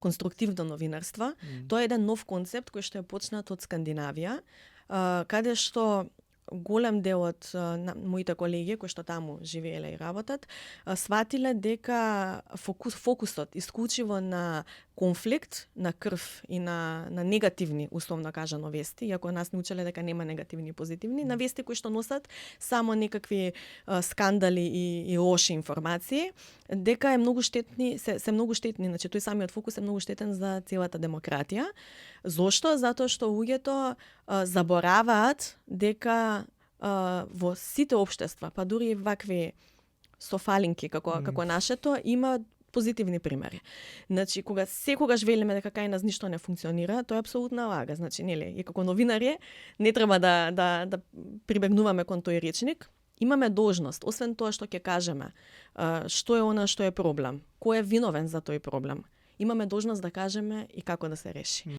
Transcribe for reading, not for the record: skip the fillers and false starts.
конструктивно новинарство. Тоа е еден нов концепт кој што е почнат од Скандинавија, каде што голем дел од моите колеги кои што таму живееле и работат, сватиле дека фокусот исклучиво на конфликт, на крв и на негативни, условно кажано, вести, иако нас не учеле дека нема негативни и позитивни, на вести кои што носат само некакви скандали и лоши информации, дека е многу штетни, се многу штетни, значи тој самиот фокус е многу штетен за целата демократија. Зошто? Затоа што луѓето забораваат дека во сите општества, па дури и вакви софалинки како нашето, има позитивни примери. Значи, кога секогаш велиме дека кај нас ништо не функционира, тоа е апсолутна лага. Значи, нели, и како новинари не треба да прибегнуваме кон тој речник. Имаме должност, освен тоа што ќе кажеме, што е она што е проблем, кој е виновен за тој проблем. Имаме должност да кажеме и како да се реши.